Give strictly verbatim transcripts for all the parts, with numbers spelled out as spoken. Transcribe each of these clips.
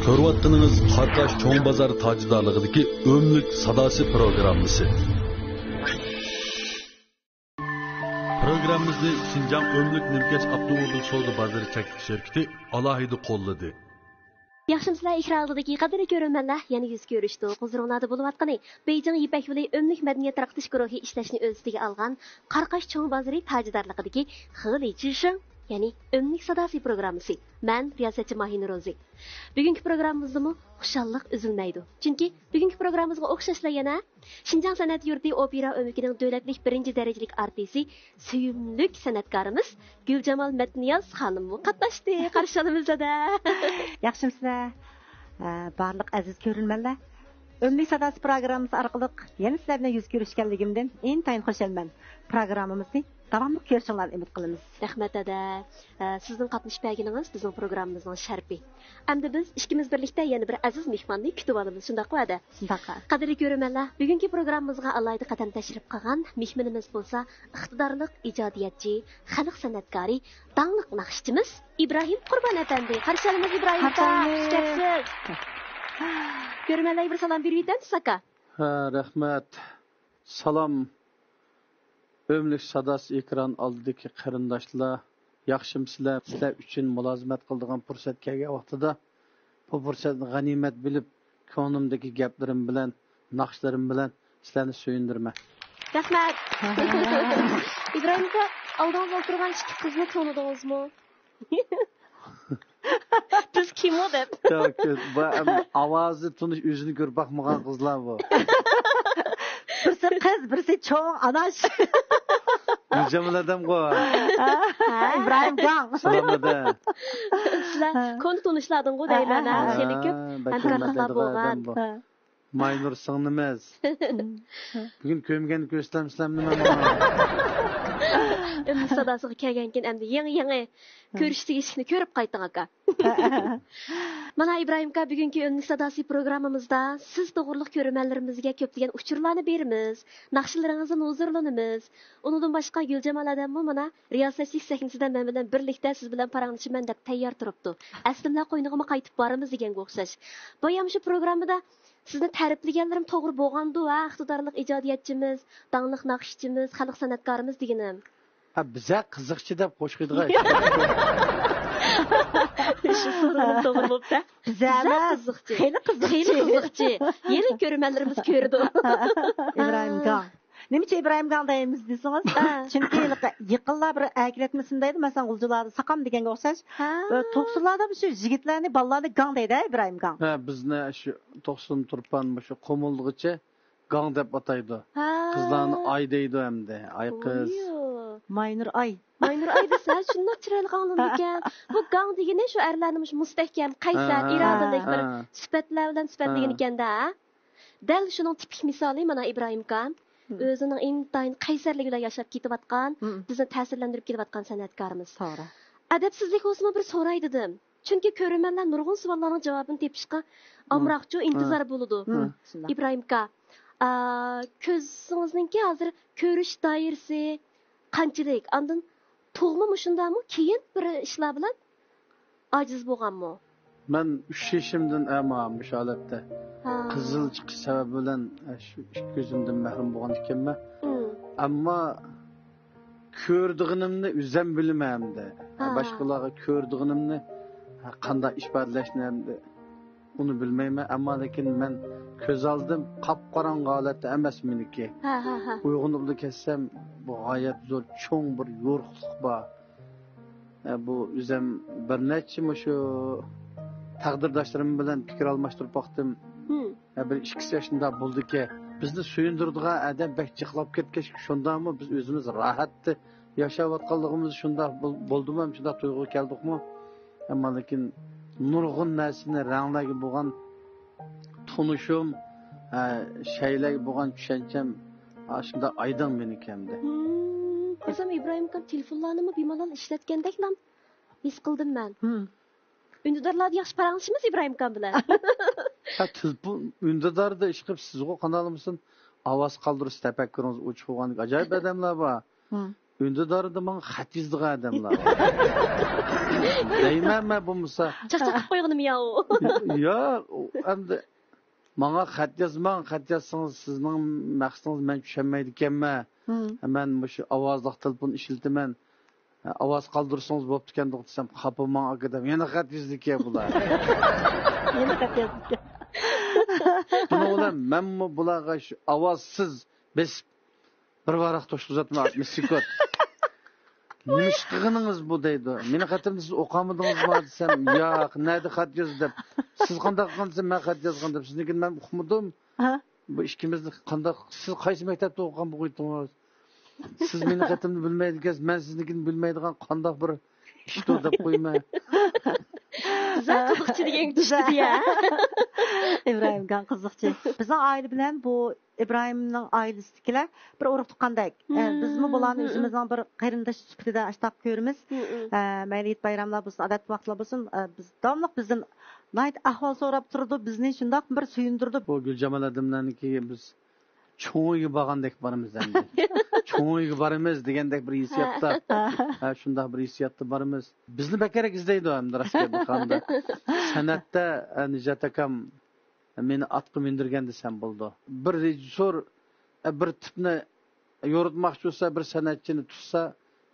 كۆرۈۋاتقىنىڭىز قاراقاش چوڭ بازار تاجدارلىقىدىكى ئۆملۈك ساداسى پروگراممىسى. پروگراممىمىزنى شىنجاڭ ئۆملۈك نىمكەش ئاپتوموبىل سودا بازىرى چەكلىك شىركىتى ئالاھىدە قوللىدى. ياخشىمۇسىلەر ئېكران ئالدىدىكى قەدىرلىك كۆرۈرمەنلەر؟ يەنە يۈز كۆرۈشتۇق. ھۇزۇرۇڭلاردا بولۇۋاتقىنى بېيجىڭ يىپەك يولى ئۆملۈك مەدەنىيەت تارقىتىش گۇرۇھى ئىشلەشنى ئۆز ئۈستىگە ئالغان قاراقاش چوڭ بازىرى تاجدارلىقىدىكى خېلى جىشىڭ، يەنى ئۆملۈك ساداسى پروگراممىسى. مەن رىياسەتچى ماھىنۇر روزى. بۈگۈنكى پروگراممىمىزدىمۇ خۇشاللىق ئۈزۈلمەيدۇ. چۈنكى بۈگۈنكى پروگراممىمىزغا ئوخشاشلا يەنە شىنجاڭ سەنئەت يۇرتى ئوپېرا ئۆمىكىنىڭ دۆلەتلىك بىرىنچى دەرىجىلىك ئارتىسى، سۆيۈملۈك سەنئەتكارىمىز گۈلجامال مەتنىياز خانىممۇ قاتناشتى. قارشى ئالىمىز دادا. ياخشىمۇسىلەر؟ ئە، بارلىق ئەزىز كۆرۈرمەنلەر. ئۆملۈك ساداسى پروگراممىسى ئارقىلىق يەنە سىلەر بىلەن يۈز كۆرۈشكەنلىكىمدىن ئىنتايىن خۇشالمەن. پروگراممىمىزنى داۋاملىق كۆرۈشۈڭلارنى ئۈمىد قىلىمىز. رەھمەت، دادە. ئە، سىزنىڭ قاتنىشىپ بەرگىنىڭىز بىزنىڭ پروگراممىمىزنىڭ شەرىپى. ئەمدى بىز ئىككىمىز بىرلىكتە يەنە بىر ئەزىز مېھماننى كۈتۈۋالىمىز، شۇنداققۇ، ھەدە؟ شۇنداق. قەدىرلىك كۆرۈرمەنلەر، بۈگۈنكى پروگراممىمىزغا ئالاھىدە قەدەم تەشرىپ قىلغان مېھمىنىمىز بولسا ئىقتىدارلىق ئىجادىيەتچى، خەلق سەنئەتكارى، داڭلىق ناخشىچىمىز ئىبراھىم قۇربان ئەپەندى. قارشى ئالىمىز ئىبراھىم ئاكا. قارشى ئالىمىز. خۇش كەپسىز. كۆرۈرمەنلەرگە بىر سالام بېرىۋېتەمسىز، ئاكا؟ ھە، رەھمەت. سالام. ئۆملۈك ساداسى ئېكران ئالدىدىكى قېرىنداشلار، ياخشىمۇسىلەر؟ سىلەر ئۈچۈن مۇلازىمەت قىلىدىغان پۇرسەت كەلگەن ۋاقتىدا، بۇ پۇرسەتنى غەنىيمەت بىلىپ، كۆڭلۈمدىكى گەپلىرىم بىلەن، ناخشىلىرىم بىلەن سىلەرنى سۆيۈندۈرىمەن. رەھمەت. ئىبراھىم ئاكا، ئالدىڭىزدا ئولتۇرغان ئىككى قىزنى تونۇدىڭىزمۇ؟ بىز كىمۇ دەپ. ياق، بۇ ئەمدى ئاۋازى تونۇش، ئۆزىنى كۆرۈپ باقمىغان قىزلار بۇ. بىرسى قىز، بىرسى چوڭ ئاناش. گۈلجامال ئادەمغۇ. ھە؟ ئىبراھىم گاڭ. سالام ئادەم. سىلەر كونا تونۇشلاردىڭغۇ دەيمەن، ھە، ھە. خېلى كۆپ ھەمكارلىقلار بولغان. ماينۇر سىڭلىمىز. بۈگۈن كۆرمىگەننى كۆرسىتەمسىلەر نېمە ماڭا؟ ئۆملۈك ساداسىغا كەلگەنكىن ئەمدى يېڭى-يېڭى كۆرۈش تېگىشلىكنى كۆرۈپ قايتىڭ، ئاكا. مانا، ئىبراھىم ئاكا، بۈگۈنكى ئۆملۈك ساداسى پروگراممىمىزدا سىز توغرۇلۇق كۆرۈرمەنلىرىمىزگە كۆپلىگەن ئۇچۇرلارنى بېرىمىز، ناخشىلىرىڭىزدىن ھۇزۇرلىنىمىز. ئۇنىڭدىن باشقا، گۈلجامال ئادەممۇ مانا رىياسەتچىلىك سەھنىسىدە مەن بىلەن بىرلىكتە سىز بىلەن پاراڭلىشىمەن دەپ تەييار تۇرۇپتۇ. ئەسلىمىلەر قوينىغىمۇ قايتىپ بارىمىز دېگەنگە ئوخشاش. بايام شۇ پروگراممىدا سىزنى تەرىپلىگەنلىرىم توغرا بولغاندۇ ھە، ئىقتىدارلىق ئىجادىيەتچىمىز، داڭلىق ناخشىچىمىز، خەلق سەنئەتكارىمىز دېگىنىم. ھە، بىزە قىزىقچى دەپ قوشقىدىغاي. شۇ سورۇنۇم توغرا بوپتۇ. بىزە بىزە ئەمەس، قىزىقچى. خېلى قىزىقچى. خېلى قىزىقچى. يەنە كۆرۈرمەنلىرىمىز كۆرىدۇ. ئىبراھىم گاڭ. نېمىچە ئىبراھىم گاڭ دەيمىز دېسىڭىز؟ ھە. چۈنكى ھېلىقى يېقىنلار بىر ئەركىلەتمىسىنى دەيدۇ، مەسىلەن، غۇلجىلاردا ساقام دېگەنگە ئوخشاش. ھە. توقسۇنلاردا مۇشۇ يىگىتلەرنى، بالىلارنى گاڭ دەيدۇ، ھە، ئىبراھىم گاڭ. ھە، بىزنى شۇ توقسۇن تۇرپان مۇشۇ قۇمۇلدىغىچە گاڭ دەپ ئاتايدۇ. ھە. قىزلارنى ئاي دەيدۇ ئەمدى. ئاي قىز. ئويۇ. ماينۇر ئاي. ماينۇر ئاي دېسە، شۇنداق چىرايلىق ئاڭلىنىدىكەن. بۇ گاڭ دېگىنى شۇ ئەرلەرنى مۇشۇ مۇستەھكەم، قەيسەر، ھە، ئىرادىلىك بىر ھە. سۈپەتلەر بىلەن سۈپەتلىگىنىكەن-دە. دەل شۇنىڭ تىپىك مىسالى مانا ئىبراھىم ئاكا. مم. ئۆزىنىڭ ئىنتايىن قەيسەرلىكى بىلەن ياشاپ كېتىۋاتقان، مم. بىزنى تەسىرلەندۈرۈپ كېلىۋاتقان سەنئەتكارىمىز. توغرا. ئەدەپسىزلىك بولسىمۇ بىر سوراي دېدىم. چۈنكى كۆرۈرمەنلەر نۇرغۇن سوئاللارنىڭ جاۋابىنى تېپىشقا ئامراقچۇ، مم. ئىنتىزار بولىدۇ. مم. شۇنداق. ئىبراھىم ئاكا، ئا، كۆزىڭىزنىڭكى ھازىر كۆرۈش دائىرىسى قانچىلىك؟ ئاندىن تۇغما مۇشۇنداقمۇ؟ كېيىن بىر ئىشلار بىلەن ئاجىز بولغانمۇ؟ مەن ئۈچ يېشىمدىن ئەما مۇشۇ ھالەتتە. ھا. قىزىل چىقىش سەۋەبى بىلەن، ئە، شۇ ئىككى كۆزۈمدىن مەھرۇم بولغان ئىكەنمەن. مم. ئەمما كۆرىدىغىنىمنى ئۆزۈم بىلىمەن ئەمدى. ھا. باشقىلارغا كۆرىدىغىنىمنى، ھە، قانداق ئىپادىلەشنى ئەمدى ئۇنى بىلمەيمەن. ئەمما لېكىن مەن كۆز ئالدىم قاپقاراڭغۇ ھالەتتە ئەمەس مېنىكى. ھا، ھا، ھا. ئويغىنىپلا كەتسەم، بۇ غايەت زور چوڭ بىر يورۇقلۇق بار. ئە، بۇ ئۆزۈم بىر نەچچە مۇشۇ تەقدىرداشلىرىم بىلەن پىكىر ئالماشتۇرۇپ باقتىم. مم. ئە، بىر ئىككىسى شۇنداق بولدىكى، بىزنى سۆيۈندۈرىدىغان ئادەم بەك جىقلاپ كەتكەچ، شۇنداقمۇ بىز ئۆزىمىز راھەتتە ياشاۋاتقانلىقىمىز شۇنداق بول-، بولدىمۇ، ھەم شۇنداق تۇيغۇغا كەلدۇقمۇ؟ ئەمما لېكىن نۇرغۇن نەرسىنى، رەڭلەرگە بولغان تونۇشۇم، ئە، شەيئىلەرگە بولغان چۈشەنچەم، ئاشۇنداق ئايدىڭ مېنىڭكى ئەمدى. ھىم، قىزىم ئىبراھىم ئاكام تېلېفونلارنىمۇ بىمالال ئىشلەتكەندەكلا ھېس قىلدىم مەن. ھىم. ئۈندىدارلاردا ياخشى پاراڭلىشىمىز ئىبراھىم ئاكام بىلەن. ھە، تېلېفون ئۈندىداردا ئىشقىلىپ سىزغۇ قانداق بولمىسۇن، ئاۋاز قالدۇرۇش تەپەككۇرىڭىز ئوچۇق بولغاندىكىن ئاجايىپ ئادەملەر بار. ھە. ئۈندىداردا ماڭا خەت يېزىدىغان ئادەملەر بار. دەيمەن مەن بولمىسا. چاقچاق قىلىپ قويغىنىمۇ يا ئۇ؟ يا، ئەمدى ماڭا خەت يازماڭ، خەت يازسىڭىز سىزنىڭ مەقسىتىڭىز مەن چۈشەنمەيدىكەنمەن. مەن مۇشۇ ئاۋازلىق تېلېفون ئىشلىتىمەن. ئاۋاز قالدۇرسىڭىز بوپتىكەندۇق دېسەم، خاپا بولماڭ ئاكا دەپ يەنە خەت يېزىدىكەن بۇلار. يەنە خەت يېزىدىكەن. بۇنىڭ بىلەن مەنمۇ بۇلارغا شۇ ئاۋازسىز بېسىپ، بىر ۋاراق توشقۇزاتما ئاتمىش سېكۇنت. نېمە ئىش قىلغىنىڭىز بۇ دەيدۇ. مېنىڭ خېتىمنى سىز ئوقۇمىدىڭىزما دېسەم، ياق، نەدە خەت يازدى دەپ. سىز قانداق قىلغان دېسەم، مەن خەت يازغان دەپ. سىزنىڭكىنى مەن ئۇقمىدىم. ھە؟ بۇ ئىككىمىزنى قانداق، سىز قايسى مەكتەپتە ئوقۇغان بولغىيتىڭىز؟ سىز مېنىڭ خېتىمنى بىلمەيدىكەنسىز، مەن سىزنىڭكىنى بىلمەيدىغان قانداق بىر ئىشتۇ دەپ قويىمەن. بىزە قىزىقچى دېگەن چۈشتى يا. ئىبراھىمجان قىزىقچى. بىزنىڭ ئائىلە بىلەن بۇ ئىبراھىمنىڭ ئائىلىسىدىكىلەر بىر ئۇرۇق تۇغقاندەك. ئە، بىزمۇ بۇلارنى ئۆزىمىزنىڭ بىر قېرىنداش سۈپىتىدە ئاشتاق كۆرىمىز. ئە، مەيلى ھېيت بايراملار بولسۇن، ئادەتتە ۋاقىتلار بولسۇن، ئە، بىز داۋاملىق بىزدىن ناھايىتى ئەھۋال سوراپ تۇرىدۇ، بىزنى شۇنداق بىر سۆيۈندۈرىدۇ. بۇ گۈلجامال ئادەملەرنىڭكى بىز چوڭ ئۆيگە بارغاندەك بارىمىز ئەمدى. چوڭ ئۆيگە بارىمىز دېگەندەك بىر ھېسسىياتتا. ھە، شۇنداق بىر ھېسسىياتتا بارىمىز. بىزنى بەكرەك ئىزدەيدۇ ئەمدى راست گەپ ئېيتقاندا. سەنئەتتە، ئە، نىجات ئاكام مېنى ئاتقا مىندۈرگەن دېسەم بولىدۇ. بىر رېژىسسور، ئە، بىر تىپنى يورۇتماقچى بولسا، بىر سەنئەتچىنى تۇتسا،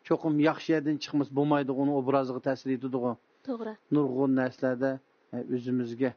چوقۇم ياخشى يەردىن چىقمىسا بولمايدىغۇ، ئۇنىڭ ئوبرازىغا تەسىر يېتىدىغۇ. توغرا. نۇرغۇن نەرسىلەردە، ئە، ئۆزىمىزگە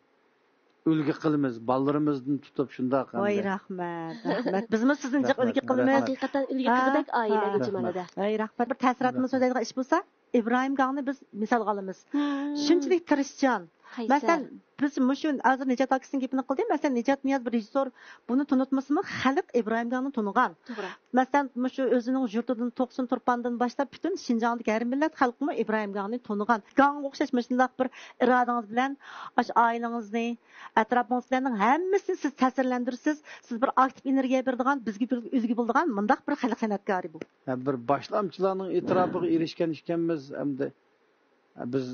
ئۈلگە قىلىمىز، بالىلىرىمىزدىن تۇتۇپ شۇنداق ۋاي، ئەمدى. رەھمەت، رەھمەت. بىزمۇ سىزدىن جىق رەھمەت، ئۈلگە قىلىمىز. رەھمەت. ھەقىقەتەن ئۈلگە ھە، قىلدۇق ئائىلە ھە. گۈلجامال ئادە. ۋاي، رەھمەت. بىر تەسىراتنى رەھمەت. سۆزلەيدىغان ئىش بولسا، ئىبراھىم گاڭنى بىز مىسالغا ئالىمىز. مم. شۇنچىلىك تىرىشچان. قەيسەر. مەسىلەن، بىز مۇشۇ ھازىر نىجات ئاكىسىنىڭ گېپىنى قىلدى. مەسىلەن، نىجات نىياز بىر رېژىسسور بۇنى تونۇتمىسىمۇ، خەلق ئىبراھىم گاڭنى تونۇغان. توغرا. مەسىلەن، مۇشۇ ئۆزىنىڭ يۇرتىدىن توقسۇن تۇرپاندىن باشلاپ پۈتۈن شىنجاڭدىكى ھەر مىللەت خەلقىمۇ ئىبراھىم گاڭنى تونۇغان. گاڭغا ئوخشاش مۇشۇنداق بىر ئىرادىڭىز بىلەن ئاشۇ ئائىلىڭىزنى، ئەتراپىڭىزدىكىلەرنىڭ ھەممىسىنى سىز تەسىرلەندۈرىسىز. سىز بىر ئاكتىپ ئېنېرگىيە بېرىدىغان، بىزگە بىر ئۈلگە بولىدىغان مۇنداق بىر خەلق سەنئەتكارى بۇ. ھە، بىر باشلامچىلارنىڭ ئېتىراپىغا ئېرىشكەن ئىكەنمىز ئەمدى. بىز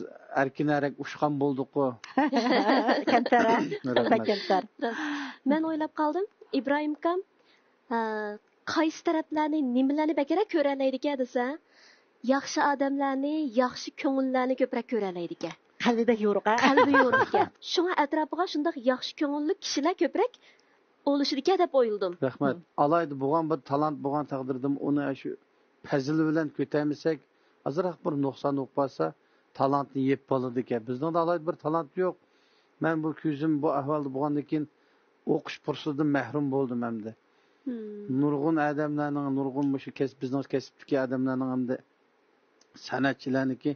ئەركىن ئەرەك ئۇچقان بولدۇققۇ. كەمتەر، ھە؟ رەھمەت. بەك كەمتەر. راست. مەن ئويلاپ قالدىم، ئىبراھىم ئاكام، ھە، قايسى تەرەپلەرنى، نېمىلەرنى بەكرەك كۆرەلەيدىكەن دېسە، ياخشى ئادەملەرنى، ياخشى كۆڭۈللەرنى كۆپرەك كۆرەلەيدىكەن. قەلبى بەك يورۇق، ھە؟ قەلبى يورۇق ئىكەن. شۇڭا ئەتراپىغا شۇنداق ياخشى كۆڭۈللۈك كىشىلەر كۆپرەك ئولىشىدىكەن دەپ ئويلىدىم. رەھمەت. مم. ئالاھىدە بولغان بىر تالانت بولغان تەقدىردىمۇ ئۇنى ئاشۇ پەزىل بىلەن كۆتەرمىسەك، ئازراق بىر نۇقسان بولۇپ قالسا، تالانتنى يەپ بولىدىكەن. بىزنىڭدە ئالاھىدە بىر تالانت يوق. مەن بۇ كۆزۈم بۇ ئەھۋالدا بولغاندىن كېيىن ئوقۇش پۇرسىتىدىن مەھرۇم بولدۇم ئەمدى. مم. نۇرغۇن ئادەملەرنىڭ، نۇرغۇن مۇشۇ كەسىپ، بىزنىڭ كەسىپتىكى ئادەملەرنىڭ ئەمدى سەنئەتچىلەرنىڭكى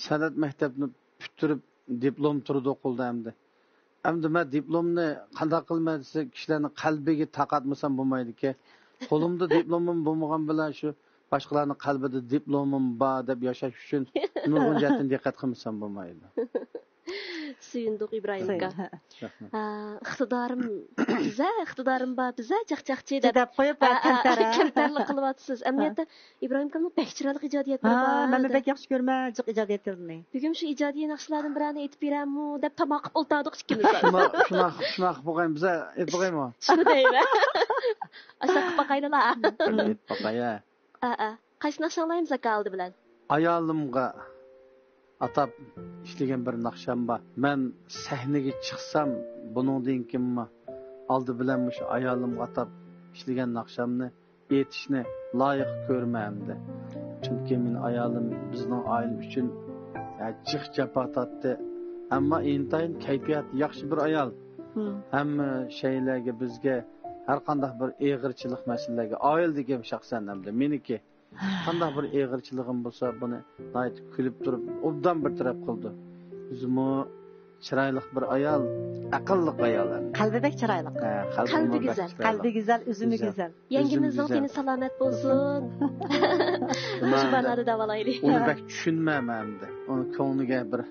سەنئەت مەكتەپنى پۈتتۈرۈپ، دىپلوم تۇرىدۇ قولدا ئەمدى. ئەمدى مەن دىپلومنى قانداق قىلىمەن دېسە، كىشىلەرنىڭ قەلبىگە تاقاتمىسام بولمايدىكەن. قولۇمدا دىپلومۇم بولمىغان بىلەن شۇ باشقىلارنىڭ قەلبىدە دىپلومۇم بار دەپ ياشاش ئۈچۈن نۇرغۇن جەھەتتىن دىققەت قىلمىسام بولمايدۇ. سۆيۈندۇق ئىبراھىم ئاكا. سۆيۈندۇق. رەھمەت. ھە، ئىقتىدارىم بىزە، ئىقتىدارىم بار بىزە، چاقچاقچى دەپ، دەپ قويۇپ، ھە، ھە، كەمتەر، ھە. كەمتەرلىك قىلىۋاتىسىز. ھە. ئەمەلىيەتتە ئىبراھىم ئاكامنىڭ بەك چىرايلىق ئىجادىيەتلىرى ھە، بار. مەنمۇ بەك ياخشى كۆرىمەن جىق ئىجادىيەتلىرىنى. بۈگۈن شۇ ئىجادىيەت ناخشىلاردىن بىرەرنى ئېيتىپ بېرەممۇ دەپ تاماق قىپ ئولتۇردۇق ئىككىمىز. شۇنداق، شۇنداق، شۇنداق قىلىپ بولغايمۇ، بىزە ئېيتىپ بولغايمۇ؟ شۇنى دەيمەن. ئاشۇنداق قىپ باقايلىلا. ئېيتىپ باقاي، ھە. ئە، ئە. قايسى ناخشا ئاڭلايمىز ئاكا ئالدى بىلەن؟ ئايالىمغا ئاتاپ ئىشلىگەن بىر ناخشام بار. مەن سەھنىگە چىقسام، بۇنىڭدىن كېيىنمۇ ئالدى بىلەن مۇشۇ ئايالىمغا ئاتاپ ئىشلىگەن ناخشامنى ئېيتىشنى لايىق كۆرىمەن ئەمدى. چۈنكى مېنىڭ ئايالىم بىزنىڭ ئائىلە ئۈچۈن، ئە، جىق جاپا تارتتى. ئەمما ئىنتايىن كەيپىياتى ياخشى بىر ئايال. مم. ھەممە شەيلەرگە بىزگە ھەر قانداق بىر ئېغىرچىلىق مەسىلىلەرگە، ئائىلىدىكى شەخسەن ئەمدى مېنىڭكى قانداق بىر ئېغىرچىلىقىم بولسا، بۇنى ناھايىتى كۈلۈپ تۇرۇپ، ئوبدان بىر تەرەپ قىلىدۇ. ئۆزىمۇ چىرايلىق بىر ئايال، ئەقىللىق ئايال ھەم. قەلبى بەك چىرايلىق. ھە، قەلبى قەلبى بەك گۈزەل. چىرايلىق. قەلبى گۈزەل، ئۈزۈمى گۈزەل. گۈزەل. يەڭگىمىزنىڭ ئۈزۈم گۈزەل. تېنى سالامەت بولسۇن. شۇ بالىلارنى داۋالايلى. ئۇنى بەك چۈشىنىمەن مەن ئەمدى. ئۇنىڭ كۆڭلىگە بىر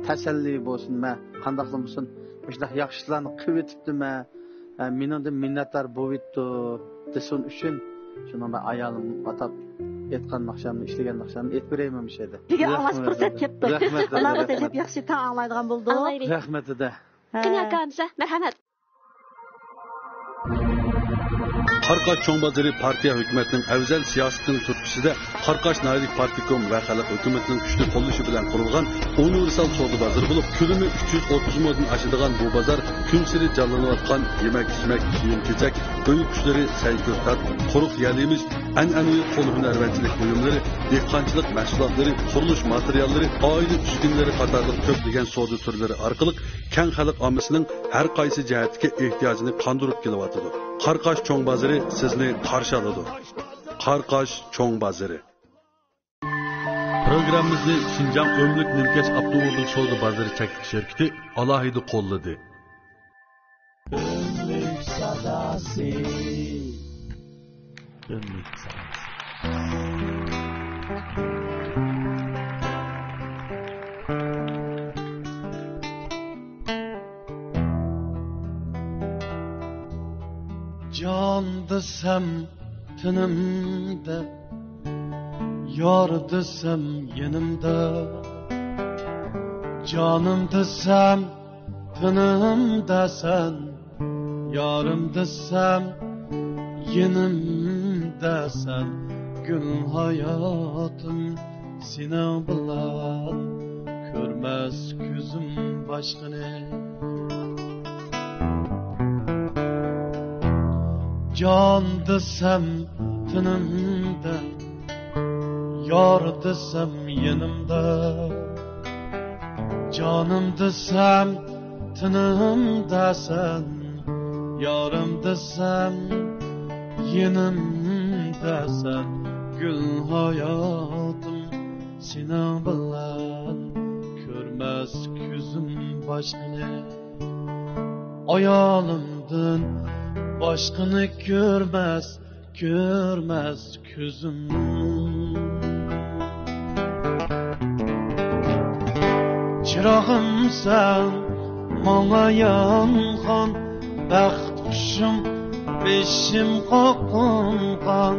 تەسەللى بولسۇن، مەن قانداقلا بولسۇن، مۇشۇنداق ياخشى ئىشلارنى قىلىۋېتىپتىمەن. ھە، مېنىڭدىن مىننەتدار بوۋىتتۇ دېسۇن ئۈچۈن، شۇنىڭ بىلەن ئايالىم ئاتاپ ئېيتقان ناخشامنى، ئىشلىگەن ناخشامنى ئېيتىپ بېرەيمۇ مۇشۇ يەردە؟ بۈگۈن ئاڭلاش پۇرسەت كەپتۇ. رەھمەت، رەھمەت، ئاللا رەھمەت. ئەجەب ياخشى تەڭ ئاڭلايدىغان بولدۇق. رەھمەت، دېدە. قېنى ئاكا، ئەمىسە، مەرھەمەت. قاراقاش چوڭ بازىرى پارتىيە ھۆكۈمەتنىڭ ئەۋزەل سىياسىتىنىڭ تۈرتكىسىدە، قاراقاش ناھىيەلىك پارتكوم ۋە خەلق ھۆكۈمىتىنىڭ كۈچلۈك قوللىشى بىلەن قۇرۇلغان ئۇنىۋېرسال سودا بازىرى بولۇپ، كۆلىمى ئۈچ يۈز ئوتتۇز مودىن ئاشىدىغان بۇ بازار كۈنسېرى جانلىنىۋاتقان يېمەك-ئىچمەك، كىيىم-كېچەك، ئۆي قۇشلىرى، سەي-كۆكتات، قۇرۇق يەل-يېمىش، ئەنئەنىۋى قول ھۈنەرۋەنچىلىك بۇيۇملىرى، دېھقانچىلىق مەھسۇلاتلىرى، قۇرۇلۇش ماتېرىياللىرى، ئائىلە ئۈسكۈنىلىرى قاتارلىق كۆپلىگەن سودا تۈرلىرى ئارقىلىق كەڭ خەلق ئاممىسىنىڭ ھەر قايسى جەھەتتىكى ئېھتىياجىنى قاندۇرۇپ كېلىۋاتىدۇ. قاراقاش چوڭ بازىرى سىزنى قارشى ئالىدۇ. قاراقاش چوڭ بازىرى. پروگراممىمىزنى شىنجاڭ ئۆملۈك نىمكەش ئاپتوموبىل سودا بازىرى چەكلىك شىركىتى ئالاھىدە قوللىدى. ئۆملۈك ساداسى. ئۆملۈك ساداسى. جان دېسەم تېنىمدە، يار دېسەم يېنىمدا. جانىم دېسەم تېنىمدە سەن، يارىم دېسەم يېنىمدا سەن. گۈل ھاياتىم سېنىڭ بىلەن، كۆرمەس كۆزۈم باشقىنى. جان دېسەم تېنىمدە، يار دېسەم يېنىمدا. جانىم دېسەم تېنىمدە سەن، يارىم دېسەم يېنىمدا سەن. گۈل ھاياتىم سېنىڭ بىلەن، كۆرمەس كۆزۈم باشقىنى. ئايالىمدىن باشقىنى كۆرمەس، كۆرمەس كۆزۈم. چىراغىم سەن ماڭا يانغان، بەخت قۇشۇم بېشىمغا قونغان.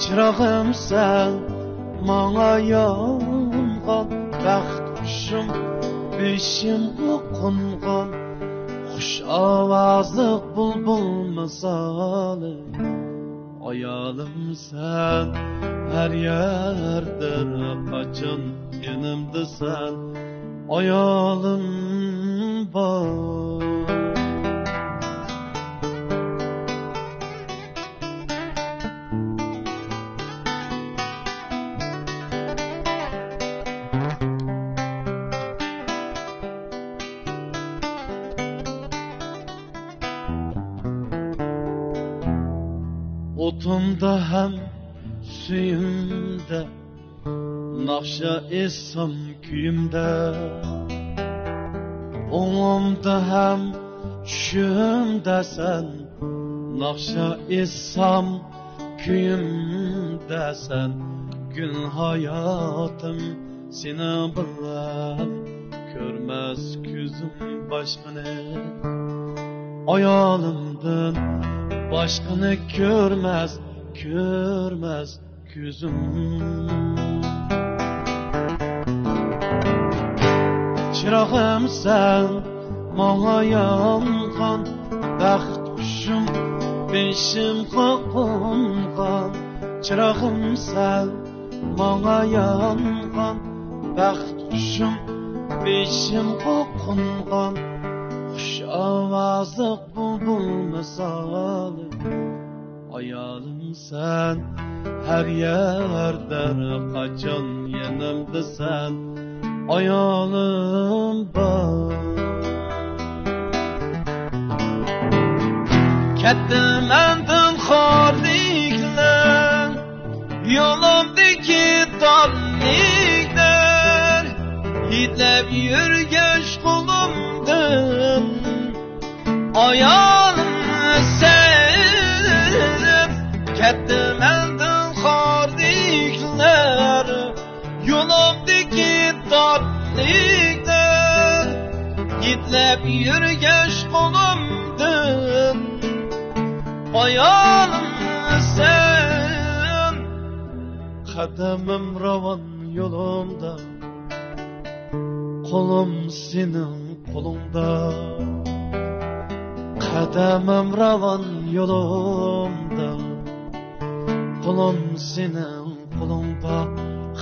چىراغىم سەن ماڭا يانغان، بەخت قۇشۇم بېشىمغا قونغان. خۇش ئاۋازلىق بۇلبۇل مىسالى، ئايالىم سەن ھەر يەردە، قاچان يېنىمدا سەن، ئايالىم بار. ئوتۇمدا ھەم سۈيۈمدە، ناخشا ئېيتسام كۈيۈمدە. ئوڭۇمدا ھەم چۈشۈمدە سەن، ناخشا ئېيتسام كۈيۈمدە سەن. گۈل ھاياتىم سېنىڭ بىلەن، كۆرمەس كۆزۈم باشقىنى. ئايالىمدىن باشقىنى كۆرمەس، كۆرمەس كۆزۈم. چىراغىم سەن ماڭا يانغان، بەخت قۇشۇم بېشىمغا قونغان. چىراغىم سەن ماڭا يانغان، بەخت قۇشۇم بېشىمغا قونغان. خۇش ئاۋازلىق بۇلبۇل مىسالى، ئايالىم سەن ھەر يەردە، قاچان يېنىمدا سەن، ئايالىم بار. كەتتى مەندىن خارلىكلار، يولۇمدىكى تارلىكلار، يېتىلەپ يۈرگەچ قولۇمدىن، ئايالىم سەن. كەتتى مەندىن خارلىكلار، يولۇمدىكى تارلىكلار، يېتىلەپ يۈرگەچ قولۇمدىن، ئايالىم سەن. قەدىمىم راۋان يولۇمدا، قولۇم سېنىڭ قولۇڭدا. قەدىمىم راۋان يولۇمدا، قولۇم سېنىڭ قولۇڭدا.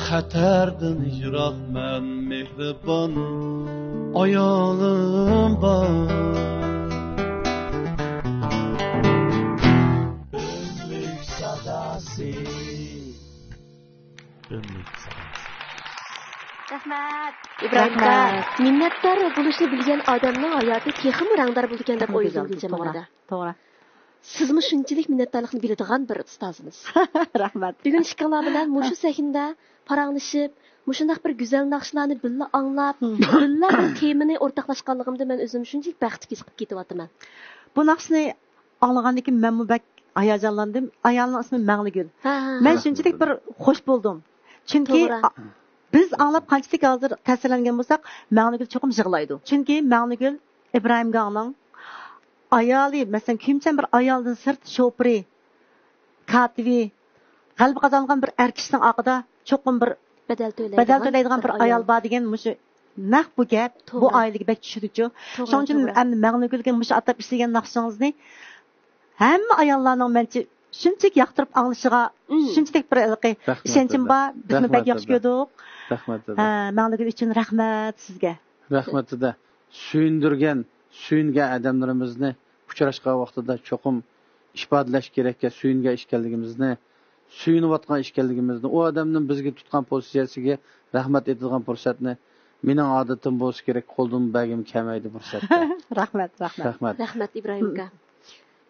خەتەردىن يىراقمەن، مېھرىبان ئايالىم بار. ئۆملۈك ساداسى. ئۆملۈك ساداسى. رەھمەت. ئىبراھىم ئاكا، رەھمەت. مىننەتدار بولۇشنى بىلگەن ئادەمنىڭ ھاياتى تېخىمۇ رەڭدار بولىدىكەن دەپ ئويلىدىم گۈلجان، توغرا، مانا. توغرا. سىزمۇ شۇنچىلىك مىننەتدارلىقنى بىلىدىغان بىر ئۇستازىمىز. رەھمەت. بۈگۈن ئىككىڭلار بىلەن مۇشۇ سەھنىدە پاراڭلىشىپ، مۇشۇنداق بىر گۈزەل ناخشىلارنى بىللە ئاڭلاپ، بىللە بىر تېمىنى ئورتاقلاشقانلىقىمدا مەن ئۆزۈمنى شۇنچىلىك بەختلىك ھېس قىلىپ كېتىۋاتىمەن. بۇ ناخشىنى ئاڭلىغاندىن كېيىن مەنمۇ بەك ھاياجانلاندىم. ئايالنىڭ ئىسمى مەڭلىگۈل. ھە، ھە، ھە. مەن شۇنچىلىك بىر خوش بولدۇم. چۈنكى توغرا. ئا-، بىز ئاڭلاپ قانچىلىك ھازىر تەسىرلەنگەن بولساق، مەڭلىگۈل چوقۇم يىغلايدۇ. چۈنكى مەڭلىگۈل ئىبراھىم گاڭنىڭ ئايالى، مەسىلەن، كۆيۈمچان بىر ئايالدىن سىرت شوپۇرى، كاتىپى، غەلىبە قازانغان بىر ئەر كىشىنىڭ ئارقىدا چوقۇم بىر بەدەل تۆلەيدىغان بەدەل تۆلەيدىغان بىر بىر ئايال ئايال. بار دېگەن مۇشۇ نەق بۇ گەپ، بۇ توغرا. ئائىلىگە بەك چۈشىدىچۇ. توغرا، شۇنىڭ ئۈچۈن توغرا. ئەمدى مەڭلىگۈلگە مۇشۇ ئاتاپ ئىشلىگەن ناخشىڭىزنى ھەممە ئاياللارنىڭ مەنچە شۇنچىلىك ياقتۇرۇپ ئاڭلىشىغا، مم. شۇنچىلىك بىر ھېلىقى رەھمەت ئىشەنچىم دادا. بار. بىزمۇ رەھمەت بەك ياخشى دادا. كۆردۇق. رەھمەت دادا. ھە، مەڭلىگۈل ئۈچۈن رەھمەت سىزگە. رەھمەت دادا. سۆيۈندۈرگەن، سۆيۈنگەن ئادەملىرىمىزنى ئۇچراشقان ۋاقتىدا چوقۇم ئىپادىلەش كېرەككەن، سۆيۈنگەن ئىكەنلىكىمىزنى، سۆيۈنۈۋاتقان ئىكەنلىكىمىزنى، ئۇ ئادەمنىڭ بىزگە تۇتقان پوزىتسىيەسىگە رەھمەت ئېيتىدىغان پۇرسەتنى مېنىڭ ئادىتىم بولسا كېرەك، قولدىن بەرگۈم كەلمەيدۇ پۇرسەتتە. رەھمەت، رەھمەت. رەھمەت. رەھمەت، ئىبراھىم ئاكا.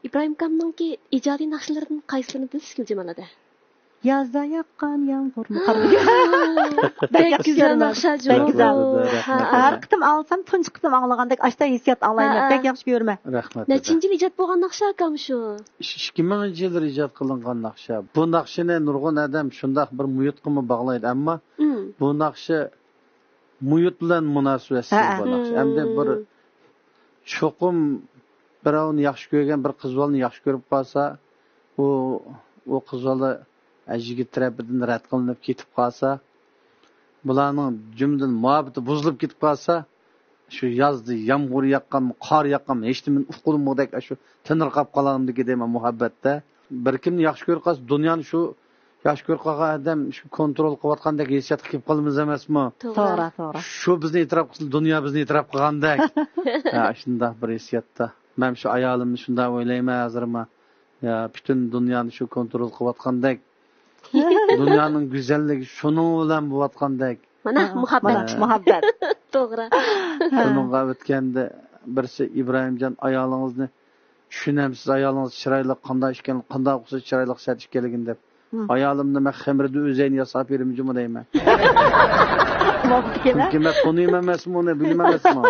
ئىبراھىم ئاكامنىڭكى ئىجادىي ناخشىلىرىدىن قايسىلىرىنى بىلىسىز، گۈلجېمال ھەدە؟ يازدا ياغقان يامغۇرنى قارىدىم. بەك گۈزەل ناخشا، بەك جۇمۇ. گۈزەل. ھە، ھە. ھەر قېتىم ئاڭلىسام، تۇنجى قېتىم ئاڭلىغاندەك ئاشتا ھېسسىيات ئاڭلايمەن. ھە، ھە. بەك ياخشى كۆرىمەن. رەھمەت. نەچچىنچى يىل ئىجاد بولغان ناخشا ئاكام شۇ؟ ئىككى مىڭىنچى يىللىرى ئىجاد قىلىنغان ناخشا. بۇ ناخشىنى نۇرغۇن ئادەم شۇنداق بىر مۇھىتقىمۇ باغلايدۇ، ئەمما مم. بۇ ناخشا مۇھىت بىلەن مۇناسىۋەتسىز ھە، ھە. بۇ ناخشا. ئەمدى بىر مم. چوقۇم بىراۋنى ياخشى كۆرگەن بىر قىز بالىنى ياخشى كۆرۈپ قالسا، ئۇ، ئۇ قىز بالا، ئە، يىگىت تەرىپىدىن رەت قىلىنىپ كېتىپ قالسا، بۇلارنىڭ جۈملىدىن مۇھەببىتى بۇزۇلۇپ كېتىپ قالسا، شۇ يازدا يامغۇر ياغقانمۇ، قار ياغقانمۇ، ھېچنېمىنى ئۇققىلىمىغۇدەك، شۇ تىنىرقاپ قالامدىكى دەيمەن مۇھەببەتتە. بىر كىمنى ياخشى كۆرۈپ قالسا، دۇنيانى شۇ ياخشى كۆرۈپ قالغان ئادەم شۇ كونترول قىلىۋاتقاندەك ھېسسىياتقا كېلىپ قالىمىز ئەمەسمۇ؟ توغرا. توغرا، توغرا. شۇ بىزنى ئېتىراپ قىلسا، دۇنيا بىزنى ئېتىراپ قىلغاندەك. ھە، شۇنداق بىر ھېسسىياتتا. مەن شۇ ئايالىمنى شۇنداق ئويلايمەن ھازىرمۇ. يا، پۈتۈن دۇنيانى شۇ كونترول قىلىۋاتقاندەك. دۇنيانىڭ گۈزەللىكى شۇنىڭ بىلەن بولۇۋاتقاندەك. مانا، ھە، مۇھەببەت. مانا، مۇھەببەت. توغرا. شۇنىڭغا ئۆتكەندە بىرسى، «ئىبراھىمجان، ئايالىڭىزنى چۈشىنەمسىز؟ ئايالىڭىز چىرايلىق، قانداق ئىكەن، قانداق ئوخشاش چىرايلىق سەت ئىكەنلىكىنى» دەپ. ھە. «ئايالىمنى مەن خېمىردىن ئۆزەينى ياساپ بېرىمجۇمۇ» دەيمەن. بوپتىكەن، ھە؟ چۈنكى مەن تونۇيمەن ئەمەسمۇ ئۇنى، بىلىمەن ئەمەسمۇ.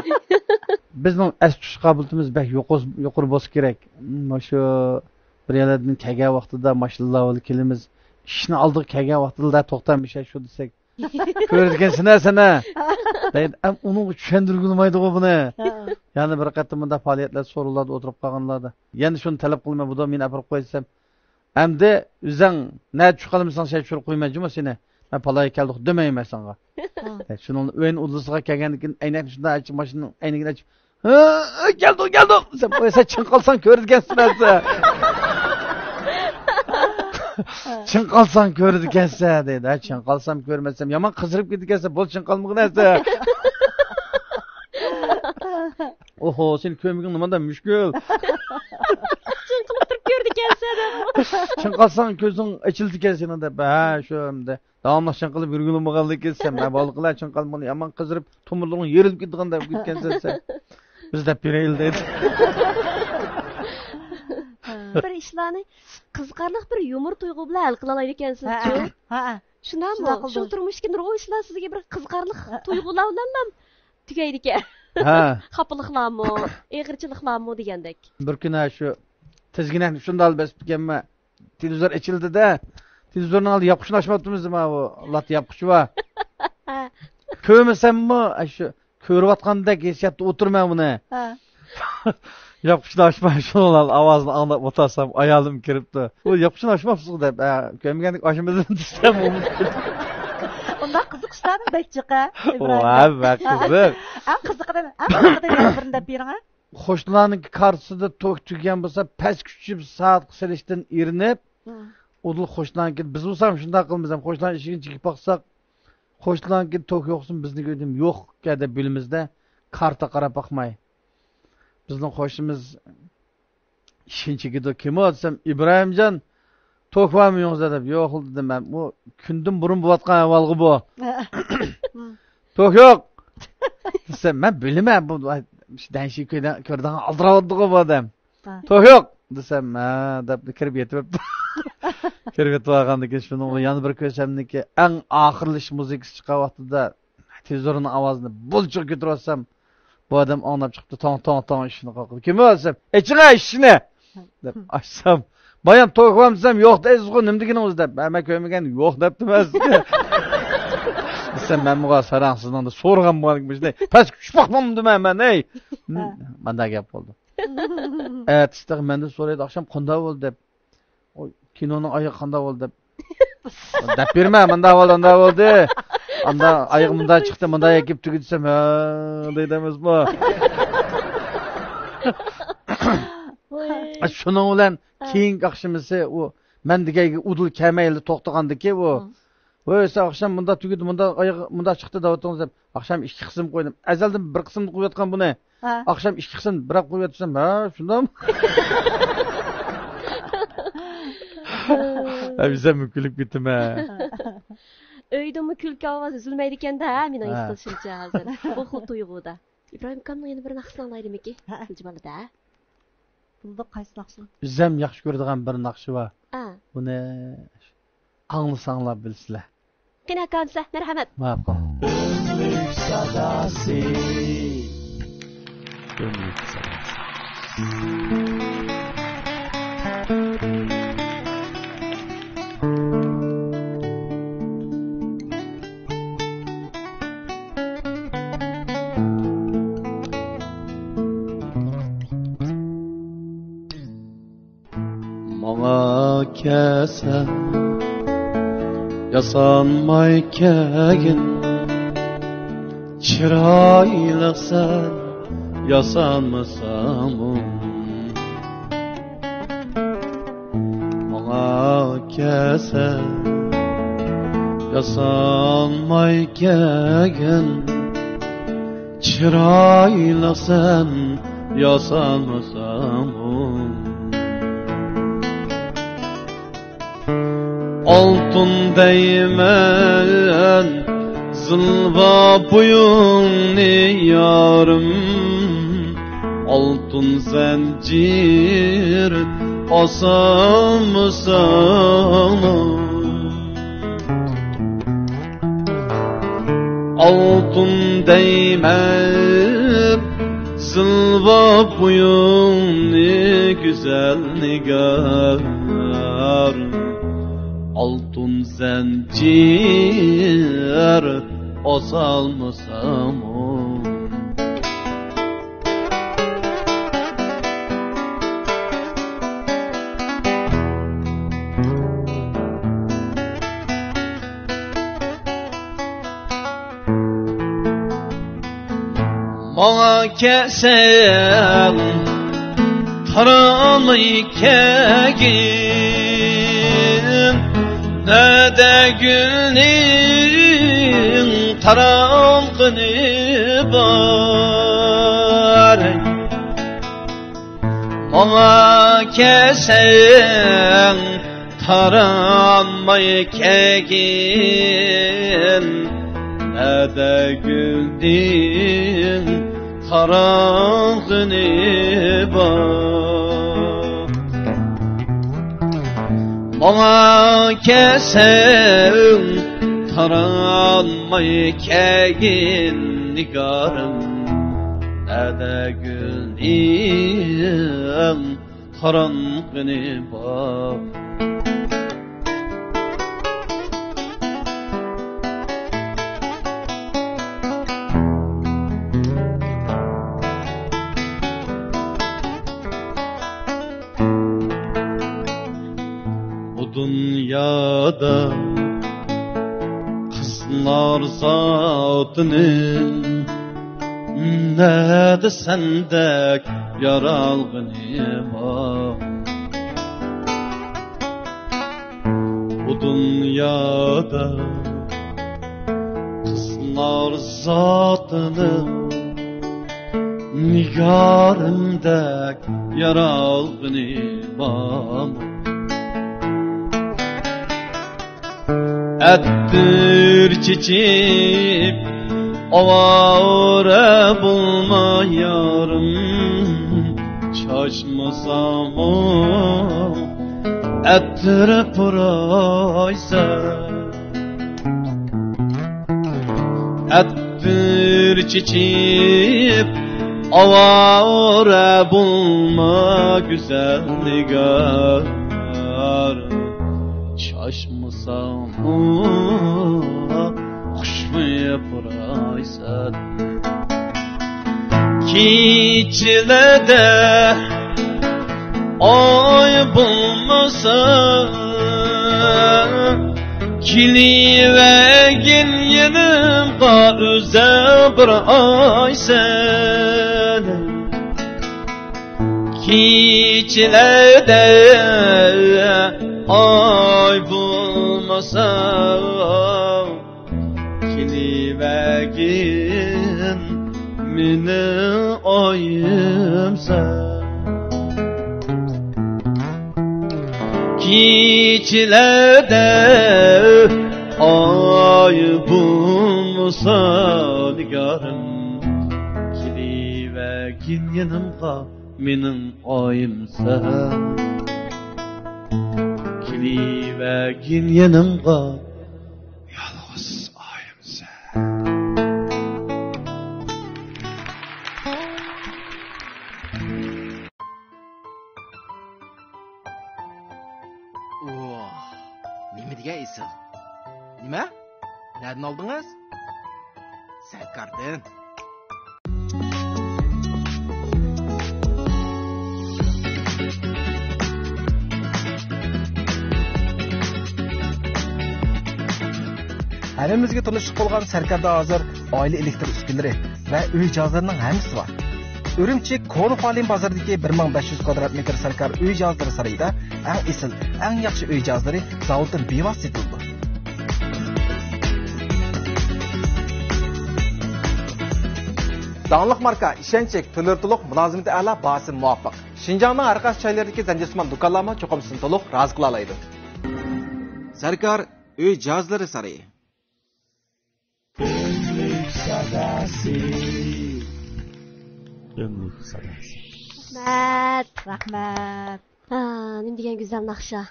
بىزنىڭ ئەس تۇتۇش قابىلىيىتىمىز بەك يۇقىرى، يۇقىرى بولسا كېرەك. مۇشۇ بىر يەرلەردىن كەلگەن ۋاقتىدا ماشىنىلار بىلەن كېلىمىز. ئىشىكنىڭ ئالدىغا كەلگەن ۋاقتىدا، «توختا، مىشە شۇ» دېسەك، «كۆرىدىكەنسەن-ھە سەن-ھە» دەيدۇ. ئەم، ئۇنىڭغا چۈشەندۈرگىلىمايدىغۇ بۇنى. ھە. يەنە بىر قېتىم بۇنداق پائالىيەتلەر، سورۇنلاردا ئولتۇرۇپ قالغانلاردا يەنە شۇنى تەلەپ قىلىمەن، «بۇدا، مېنى ئاپىرىپ قوي» دېسەم، «ئەمدى ئۆزۈڭ نەدە چۈش قالمىساڭ، شەي چۈشۈرۈپ قويىمەن جۇمۇ سېنى. مەن پالايغا كەلدۇق دېمەيمەن ساڭا.» ھە. شۇنىڭ ئۆينىڭ ئۇدۇلىسىغا كەلگەندىن كېيىن ئەينەكنى شۇنداق ئېچىپ، ماشىنىنىڭ ئەينىكىنى ئېچىپ، «ھە، كەلدۇق، كەلدۇق» دېسەم، «قوي، سەن چىڭقالساڭ كۆرىدىكەنسەن» دەسە. «چىڭقالساڭ كۆرىدىكەنسەن» دەيدۇ. «ھە، چىڭقالسام كۆرمەسەم، يامان قىزىرىپ كېتىدىكەنسەن، بول چىڭقالمىغىن» دەسە. «ئوھو، سېنى كۆرمىگىن نېمانداق مۈشكۈل.» «چىڭقىلىپ تۇرۇپ كۆرىدىكەنسەن» دەپ. «چىڭقالساڭ كۆزۈڭ ئېچىلىدىكەن سېنىڭ» دەپ. «ھە، شۇ ئەمدى.» داۋاملىق چىڭقىلىپ يۈرگىلى بولمىغاندىكىن سەن، مەن بالىقلار چىڭقالمىغىن، يامان قىزىرىپ، تومۇرلىرىڭ يېرىلىپ كېتىدىغان دەپ كەتكەنسەن سەن. بىز دەپ بېرەيلى دەيدۇ. بىر ئىشلارنى قىزىقارلىق بىر يۇمۇر تۇيغۇ بىلەن ھەل قىلالايدىكەنسىزچۇ؟ ھە، ھە، ھە. شۇنداقمۇ؟ شۇنداق قىلدىم. شۇ تۇرمۇشتىكى نۇرغۇن ئىشلار سىزگە بىر قىزىقارلىق ھە. تۇيغۇلار بىلەنلا تۈگەيدىكەن. ھە. خاپىلىقلارمۇ، ئېغىرچىلىقلارمۇ دېگەندەك. بىر كۈنى ھە شۇ تىزگىنەكنى شۇنداق بېسىپتىكەنمەن. تېلېۋىزور ئېچىلدى-دە، تېلېۋىزورنىڭ ئالدىدا ياپقۇچنى ئاچماپتىمىز، ماۋۇ لاتا ياپقۇچى بار. كۆرمىسەممۇ، ئاشۇ كۆرۈۋاتقاندەك ھېسسىياتتا ئولتۇرىمەن بۇنى. ھە. ياپقۇچنى ئاچماي شۇنىڭ ئاۋازىنى ئاڭلاپ ئولتۇرسام، ئايالىم كىرىپتۇ. «ئۇ ياپقۇچنى ئاچماپسىز» دەپ، «ھە، كۆرمىگەندىك ئاچمىدىم» دېسەم، ئۇ ئۇنداق قىزىقىشلارنى بەك جىق، ھە، ئىبراھىم؟ ۋاي، بەك قىزىق. ئەڭ قىزىقىدىن، ئەڭ قىزىقىدىن يەنە بىرنى دەپ بېرىڭ، ھە؟ قوشنىلارنىڭكى كارتىسىدا توك تۈگىگەن بولسا، پەسكە چۈشۈپ سائەتكە سېلىشتىن ئېرىنىپ، ھە. ئۇدۇل قوشنىلارنىڭكى، بىز بولسام شۇنداق قىلىمىز ھەم، قوشنىلارنىڭ ئىشىكىنى چېكىپ باقساق، قوشنىلارنىڭكى توك يوقسىمۇ، بىزنىڭكى ئۆيدىمۇ يوق ئىكەن دەپ بىلىمىز-دە، كارتا قاراپ باقماي. بىزنىڭ قوشنىمىز ئىشىكنى چېكىدۇ. «كىم ئۇ؟» دېسەم، «ئىبراھىمجان، توك بارمۇ ئۆيىڭىزدە؟» دەپ. «يوق» دېدىم مەن. «بۇ كۈندىن بۇرۇن بولۇۋاتقان ئەھۋالغۇ بۇ.» «توك يوق» دېسەم، «مەن بىلىمەن، بۇ دەڭشىگە كۆرىدىغان ئالدىراۋاتىدىغۇ بۇ ئادەم.» ھە. «توك يوق» دېسەم، «ھە» دەپ كىرىپ يېتىۋەپتۇ. كىرىپ يېتىۋالغاندىن كېيىن شۇنىڭ يەنە بىر كۆرسەمدىكى ئەڭ ئاخىرلىشىش مۇزىكىسى چىققان ۋاقتىدا تېلېۋىزورنىڭ ئاۋازىنى بۇلچىغا كۆتۈرۈۋاتسام، بۇ ئادەم ئاڭلاپ چىقىپتۇ، توڭ، توڭ، توڭ ئىشىكنى قاقىدى. «كىم ئۇ؟» دېسەم، «ئېچىڭە ئىشىكنى» دەپ ئاچسام، «بايام توك بارمۇ؟» دېسەم، «يوق» دەيسىزغۇ، نېمە دېگىنىڭىز؟ دەپ، «ھە، مەن كۆرمىگەن، يوق» دەپتىمەن سىزگە دېسەم، «مەن بۇغا ساراڭ سىزنىڭ سورىغان بولغان شۇنى پەسكە چۈشۈپ باقمامدىمەن مەن، ھەي؟» ھە. مانداق گەپ بولدى. ئەتىسى مەندىن سورايدۇ، «ئاخشام قانداق بولدى؟» دەپ. «ئۇ كىنونىڭ ئايىغى قانداق بولدى؟» دەپ. «دەپ بېرىمەن، مۇنداق بولدى، ئۇنداق بولدى. ئاندا ئايىغى مۇنداق چىقتى، مۇنداق ئەكىپ تۈگىدى» دېسەم، «ھە» دەيدۇ ئەمەسمۇ؟ ۋاي. شۇنىڭ بىلەن ھە. كېيىنكى ئاخشىمىسى ئۇ مەن دېگەن يەرگە ئۇدۇل كەلمەيلا توختىغاندىكى ئۇ. ھە. «ۋاي، سەن ئاخشام مۇنداق تۈگىدى، مۇنداق ئايىغى مۇنداق چىقتى» دەۋاتىڭىز دەپ، ئاخشام ئىككى قىسىم قويدۇم. ئەزەلدىن بىر قىسىمدا قويۇۋاتقان بۇنى. ھە. ئاخشام ئىككى قىسىم بىراق قويۇۋاتسام، «ھە، شۇنداقمۇ؟» ھە، بىزەممۇ كۈلۈپ كېتىمەن. ئۆيدىمۇ كۈلكە ئاۋازى ئۈزۈلمەيدىكەن-دە، مېنىڭ ھېس ھە. قىلىشىمچە ھازىر. بۇ خىل تۇيغۇدا. ئىبراھىم ئاكامنىڭ يەنە بىر ناخشىسىنى ئاڭلايلىمىكى؟ ھە. ئىلجىماللا-دە. بولىدۇ، قايسى ناخشىنى؟ بىزەم ياخشى كۆرىدىغان بىر ناخشا بار. ھە. بۇنى ئاڭلىساڭلار بىلىسىلەر. قېنى ئاكا دېسە، مەرھەمەت. ماقۇل. ئۆملۈك ساداسى. ئۆملۈك ساداسى. ماڭا كەلسەڭ، ياسانماي كەلگىن، چىرايلىقسەن، ياسانمىساڭمۇ. ماڭا كەلسەڭ، ياسانماي كەلگىن، چىرايلىقسەن، ياسانمىساڭمۇ. ئالتۇن دەيمەن زىلۋا بويۇڭنى يارىم، ئالتۇن زەنجىر ئاسالمىساڭمۇ. ئالتۇن دەيمەن زىلۋا بويۇڭنى گۈزەل نىگار، ئالتۇن زەنجىر ئاسالمىساڭمۇ. ماڭا كەلسەڭ، تارانماي كەلگىن، نەدە گۈلنىڭ تارانغىنى بار. ماڭا كەلسەڭ، تارانماي كەلگىن، نەدە گۈلنىڭ تارانغىنى بار. ماڭا كەلسەڭ، تارانماي كەلگىن نىگارىم، نەدە گۈلنىڭ تارانغىنى بار. قىزلار زاتىنى نەدە سەندەك يارالغىنى بار؟ بۇ دۇنيادا قىزلار زاتىنىڭ نىگارىمدەك يارالغىنى بارمۇ؟ ئەتىر چېچىپ ئاۋارە بولما يارىم، چاچمىساڭمۇ ئەتىر پۇرايسەن. ئەتىر چېچىپ ئاۋارە بولما گۈزەل نىگار، چاچمىساڭمۇ خۇشبۇي پۇرايسەن. كېچىلەردە ئاي بولمىسا، كېلىۋەرگىن يېنىمغا ئۆزۈڭ بىر ئايسەن. كېچىلەردە ئاي بولمىسا، كېلىۋەرگىن مېنىڭ ئايىمسەن. كېچىلەردە ئاي بولمىسا نىگارىم، كېلىۋەرگىن يېنىمغا مېنىڭ ئايىمسەن. كېلىۋەرگىن يېنىمغا يالغۇز ئايىمسەن. ئوھ، نېمە دېگەن ئېسىل. نېمە؟ نەدىن ئالدىڭىز؟ سەركاردىن. ھەممىمىزگە تونۇشلۇق بولغان سەركاردا ھازىر ئائىلە ئېلېكتر ئۈسكۈنىلىرى ۋە ئۆي جىھازلىرىنىڭ ھەممىسى بار. ئۈرۈمچى كونا خۇالىن بازىرىدىكى بىر مىڭ بەش يۈز كۋادرات مېتىر سەركار ئۆي جىھازلىرى سارىيىدا ئەڭ ئېسىل، ئەڭ ياخشى ئۆي جىھازلىرى زاۋۇتتىن بىۋاسىتە سېتىلىدۇ. داڭلىق ماركا، ئىشەنچلىك، تۈرلىرى تولۇق، مۇلازىمىتى ئەلا، باھاسى مۇۋاپىق. شىنجاڭنىڭ ھەر قايسى جايلىرىدىكى زەنجىرسىمان دۇكانلارمۇ چوقۇم سىزنى تولۇق رازى قىلالايدۇ. سەركار ئۆي جىھازلىرى سارىيى. ئۆملۈك ساداسى. ئۆملۈك ساداسى. رەھمەت، رەھمەت. ھا، نېمە دېگەن گۈزەل ناخشا.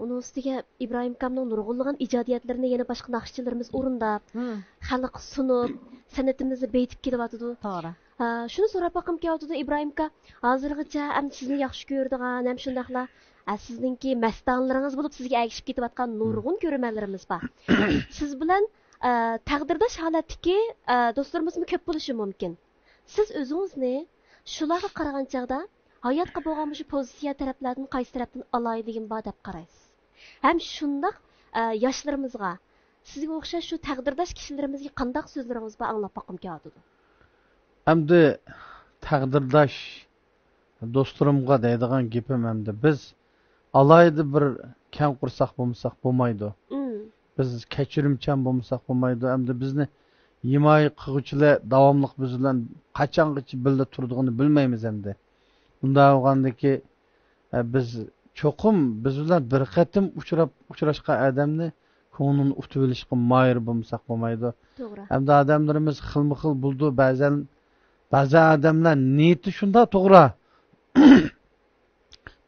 ئۇنىڭ ئۈستىگە ئىبراھىم ئاكامنىڭ نۇرغۇنلىغان ئىجادىيەتلىرىنى يەنە باشقا ناخشىچىلىرىمىز ئورۇنداپ، ھىم، خەلققە سۇنۇپ، سەنئىتىمىزنى بېيىتىپ كېلىۋاتىدۇ. توغرا. ھا، شۇنى سوراپ باققۇم كېلىۋاتىدۇ، ئىبراھىم ئاكا، ھازىرغىچە ئەمدى سىزنى ياخشى كۆرىدىغان، ھەم شۇنداقلا، ھە، سىزنىڭكى مەستانىلىرىڭىز بولۇپ سىزگە ئەگىشىپ كېتىۋاتقان، ھىم، نۇرغۇن كۆرۈرمەنلىرىمىز بار. سىز بىلەن، ئە، تەقدىرداش ھالەتتىكى، ئە، دوستلىرىمىزمۇ كۆپ بولۇشى مۇمكىن. سىز ئۆزىڭىزنى شۇلارغا قارىغان چاغدا ھاياتقا بولغان مۇشۇ پوزىتسىيە تەرەپلەردىن قايسى تەرەپتىن ئالاھىدىلىكىم بار دەپ قارايسىز؟ ھەم شۇنداق، ئە، ياشلىرىمىزغا، سىزگە ئوخشاش شۇ تەقدىرداش كىشىلىرىمىزگە قانداق سۆزلىرىڭىز بار ئاڭلاپ باققۇم كېلىۋاتىدۇ. ئەمدى تەقدىرداش دوستلىرىمغا دەيدىغان گېپىم ئەمدى، بىز ئالاھىدە بىر كەڭ قورساق بولمىساق بولمايدۇ. مم. بىز كەچۈرۈمچان بولمىساق بولمايدۇ. ئەمدى بىزنى ھىمايە قىلغۇچىلار داۋاملىق بىز بىلەن قاچانغىچە بىللە تۇرىدىغىنىنى بىلمەيمىز ئەمدى. ئۇنداق بولغاندىكى، ئە، بىز چوقۇم بىز بىلەن بىر قېتىم ئۇچراپ، ئۇچراشقان ئادەمنى كۆڭلىنى ئۇتۇۋېلىشقا ماھىر بولمىساق بولمايدۇ. توغرا. ئەمدى ئادەملىرىمىز خىلمۇ خىل بولىدۇ. بەزەن، بەزەن ئادەملەر نىيىتى شۇنداق توغرا.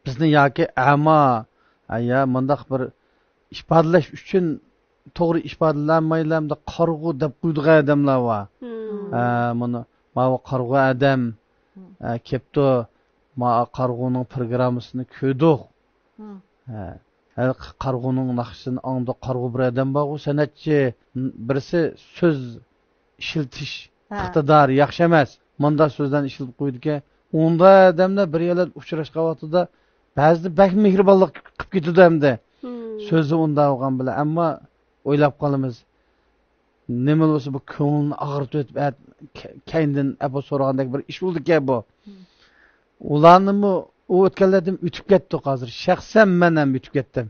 بىزنى ياكى ئەما، يا مۇنداق بىر ئىپادىلەش ئۈچۈن توغرا ئىپادىلەنمەيلا، ئەمدى قارىغۇ دەپ قويىدىغان ئادەملەر بار. مم. ھە، مانا، ماۋۇ قارىغۇ ئادەم، مم، ھە، كەپتۇ، ما قارىغۇنىڭ پروگراممىسىنى كۆردۇق. مم. ھە، ھە، قارىغۇنىڭ ناخشىسىنى ئاڭلىدۇق. قارىغۇ بىر ئادەم بارغۇ، سەنئەتچى، بىرسى سۆز ئىشلىتىش، ھە، ئىقتىدارى ياخشى ئەمەس. مۇنداق سۆزلەرنى ئىشلىتىپ قويىدىكەن. ئۇنداق ئادەملەر بىر يەرلەردە ئۇچراشقان ۋاقتىدا بەزىدە بەك مېھرىبانلىق قىلىپ كېتىدۇ ئەمدى. مم. سۆزى ئۇنداق بولغان بىلەن، ئەمما ئويلاپ قالىمىز، نېمە بولسا بۇ كۆڭلىنى ئاغرىتىۋېتىپ، ئەت-، كە-، كەينىدىن ئەپۇ سورىغاندەك بىر ئىش بولىدىكەن بۇ. ئۇلارنىمۇ ئۇ ئۆتكەنلەردىن ئۆتۈپ كەتتۇق ھازىر. شەخسەن مەن ھەم ئۆتۈپ كەتتىم.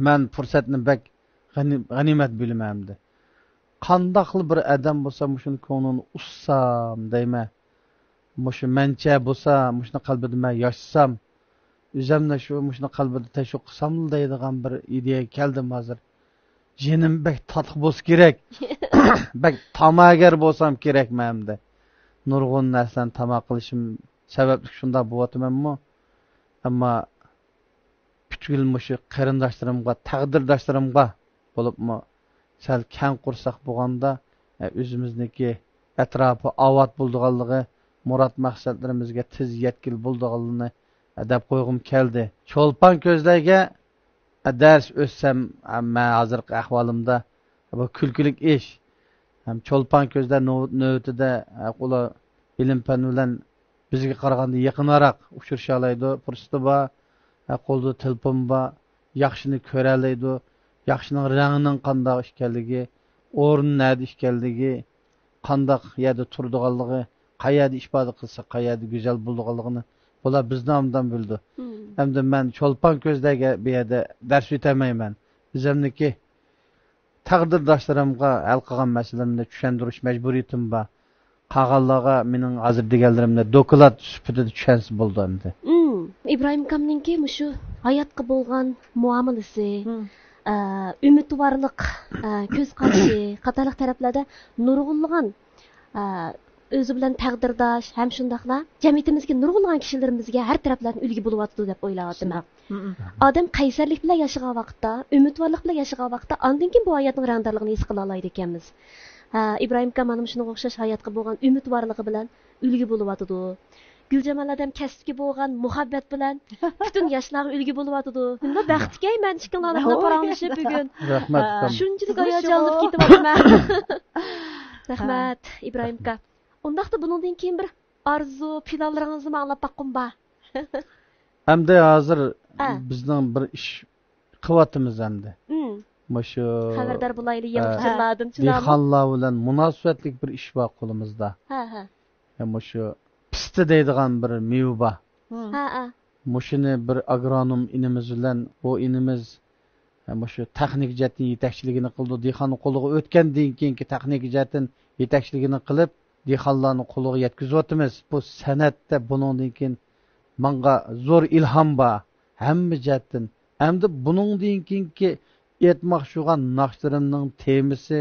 مەن پۇرسەتنى بەك غەنى-، غەنىيمەت بىلىمەن ئەمدى. قانداقلا بىر ئادەم بولسا مۇشۇنى كۆڭلىنى ئۇسسام دەيمەن. مۇشۇ مەنچە بولسا، مۇشۇنى قەلبىدە مەن ياشىسام، ئۆزەمنى شۇ، مۇشۇنى قەلبىدە تەشۋىق قىلساملا دەيدىغان بىر ئىدىيەگە كەلدىم ھازىر. جېنىم بەك تاتلىق بولسا كېرەك. بەك تاماگەر بولسام كېرەك مەن ئەمدى. نۇرغۇن نەرسىلەرنى تاما قىلىشىم سەۋەبلىك شۇنداق بولۇۋاتىمەنمۇ؟ ئەمما پۈتكۈل مۇشۇ قېرىنداشلىرىمغا، تەقدىرداشلىرىمغا، بولۇپمۇ سەل كەڭ قورساق بولغاندا، ئە، ئۆزىمىزنىڭكى ئەتراپى ئاۋات بولىدىغانلىقى، مۇراد مەقسەتلىرىمىزگە تېز يەتكىلى بولىدىغانلىقىنى، ئە، دەپ قويغۇم كەلدى. چولپان كۆزلەرگە، ئە، دەرس ئۆتسەم، ئە، مەن ھازىرقى ئەھۋالىمدا بۇ كۈلكىلىك ئىش. ھەم چولپان كۆزلەر نۆ-، نۆۋىتىدە، ئە، ئۇلار ئىلىم-پەن بىلەن بىزگە قارىغاندا يېقىنراق ئۇچرىشالايدۇ، پۇرسىتى بار، ھە، قولىدا تېلېفون بار، ياخشىنى كۆرەلەيدۇ، ياخشىنىڭ رەڭگىنىڭ قانداق ئىكەنلىكى، ئورنى نەدە ئىكەنلىكى، قانداق يەردە تۇرىدىغانلىقى، قەيەردە ئىپادە قىلسا، قەيەردە گۈزەل بولىدىغانلىقىنى بۇلار بىزدىن ئوبدان بىلىدۇ. مم. ئەمدى مەن چولپان كۆزلەرگە بۇ يەردە دەرس ئۆتەلمەيمەن. ئۆزۈمنىڭكى تەقدىرداشلىرىمغا ھەل قىلغان مەسىلىمنى چۈشەندۈرۈش مەجبۇرىيىتىم بار. قالغانلارغا مېنىڭ ھازىر دېگەنلىرىمنى دوكلات سۈپىتىدە چۈشەنسە بولىدۇ ئەمدى. مم. ئىبراھىم ئاكامنىڭكى مۇشۇ ھاياتقا بولغان مۇئامىلىسى، مم. ئە، ئۈمىدۋارلىق، ئە، كۆز قارىشى قاتارلىق تەرەپلەردە نۇرغۇنلىغان، ئە، ئۆزى بىلەن تەقدىرداش ھەم شۇنداقلا جەمئىيىتىمىزدىكى نۇرغۇنلىغان كىشىلىرىمىزگە ھەر تەرەپلەردىن ئۈلگە بولۇۋاتىدۇ دەپ ئويلاۋاتىمەن. شۇنداق. مم. ئادەم قەيسەرلىك بىلەن ياشىغان ۋاقىتتا، ئۈمىدۋارلىق بىلەن ياشىغان ۋاقىتتا، ئاندىن كېيىن بۇ ھاياتنىڭ رەڭدارلىقىنى ھېس قىلالايدىكەنمىز. ھە، ئىبراھىم ئاكا مانا مۇشۇنىڭغا ئوخشاش ھاياتقا بولغان ئۈمىدۋارلىقى بىلەن ئۈلگە بولۇۋاتىدۇ. گۈلجامال ئادەم كەسىپكە بولغان مۇھەببەت بىلەن پۈتۈن ياشلارغا ئۈلگە بولۇۋاتىدۇ. نېمە بەختكەي مەن ئىككىڭلار بۇنداق پاراڭلىشىپ بۈگۈن. رەھمەت، ئۇكام. شۇنچىلىك ھاياجانلىنىپ كېتىۋاتىمەن. رەھمەت، ئىبراھىم ئاكا. ئۇنداقتا بۇنىڭدىن كېيىن بىر ئارزۇ، پىلانلىرىڭىزنى ماڭا ئاڭلاپ باققۇم بار. ئەمدى ھازىر ئە. بىزنىڭ بىر ئىش قىلىۋاتىمىز ئەمدى. مم. مۇشۇ، خەۋەردار بولايلى، ئە، يېڭىچىللاردىن، شۇنداقمۇ؟ دېھقانلار بىلەن مۇناسىۋەتلىك بىر ئىش بار قولىمىزدا. ھە، ھە. ئە، مۇشۇ پىستە دەيدىغان بىر مېۋە بار. مم. ھە، ھە. مۇشۇنى بىر ئاگرونوم ئىنىمىز بىلەن، ئۇ ئىنىمىز، ئە، مۇشۇ تېخنىك جەھەتتىن يېتەكچىلىكىنى قىلىدۇ. دېھقاننىڭ قولىغا ئۆتكەندىن كېيىنكى تېخنىك جەھەتتىن يېتەكچىلىكىنى قىلىپ، دېھقانلارنىڭ قولىغا يەتكۈزۈۋاتىمىز. بۇ سەنئەتتە بۇنىڭدىن كېيىن ماڭا زور ئىلھام بار، ھەممە جەھەتتىن. ئەمدى بۇنىڭدىن كېيىنكى ئېيتماقچى بولغان ناخشىلىرىمنىڭ تېمىسى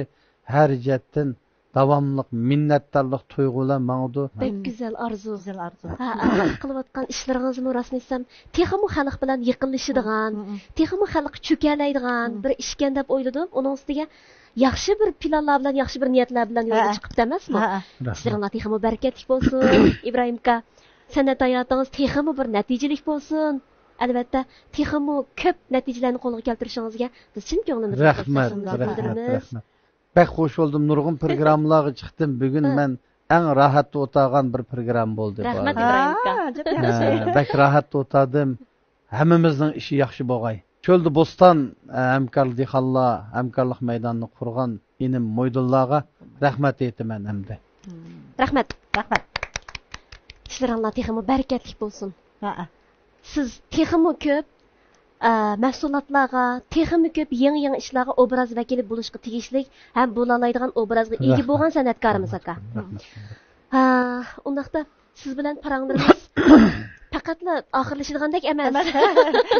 ھەر جەھەتتىن داۋاملىق مىننەتدارلىق تۇيغۇ بىلەن ماڭىدۇ. بەك گۈزەل ئارزۇ. گۈزەل ئارزۇ. ھە، ھە. قىلىۋاتقان ئىشلىرىڭىزمۇ راستىنى ئېيتسام، تېخىمۇ خەلق بىلەن يېقىنلىشىدىغان، مم، مم. تېخىمۇ خەلققە چۆكەلەيدىغان، مم، بىر ئىشكەن دەپ ئويلىدىم. ئۇنىڭ ئۈستىگە ياخشى بىر پىلانلار بىلەن، ياخشى بىر نىيەتلەر بىلەن يولغا، ھە، چىقىپتۇ ئەمەسمۇ؟ ھە، ھە. رەھمەت. ئىشلىرىڭلار تېخىمۇ بەرىكەتلىك بولسۇن، ئىبراھىم ئاكا. سەنئەت ھاياتىڭىز تېخىمۇ بىر نەتىجىلىك بولسۇن. ئەلۋەتتە، تېخىمۇ كۆپ نەتىجىلەرنى قولغا كەلتۈرۈشىڭىزگە بىز چىن كۆڭلىمىزدىن رەھمەت، تىلەكداشلىقىمىزنى رەھمەت، بىلدۈرىمىز. رەھمەت. بەك خۇش بولدۇم. نۇرغۇن پروگراممىلارغا چىقتىم. بۈگۈن، ھە، مەن ئەڭ راھەتتە ئولتۇرغان بىر پروگرامما بولدى بۇ. رەھمەت، ھە، ئىبراھىم ئاكا. ئەجەب ياخشى. ھە، بەك راھەتتە ئولتۇردۇم. ھەممىمىزنىڭ ئىشى ياخشى بولغاي. چۆلدە بوستان، ئە، ھەمكار دېھقانلار، ھەمكارلىق مەيدانىنى قۇرغان ئىنىم مويدۇنلارغا رەھمەت ئېيتىمەن ئەمدى. رەھمەت. رەھمەت. ئىشلىرىڭلار تېخىمۇ بەرىكەتلىك بولسۇن. ھەئە. سىز تېخىمۇ كۆپ، ئە، مەھسۇلاتلارغا، تېخىمۇ كۆپ يېڭى-يېڭى ئىشلارغا ئوبراز ۋەكىلى بولۇشقا تېگىشلىك ھەم بولالايدىغان ئوبرازغا ئىگە رەھمەت. بولغان سەنئەتكارىمىز، رەھمەت. ئاكا. رەھمەت. ھە، ئۇنداقتا سىز بىلەن پاراڭلىرىمىز پەقەتلا ئاخىرلىشىدىغاندەك ئەمەس. ئەمەس.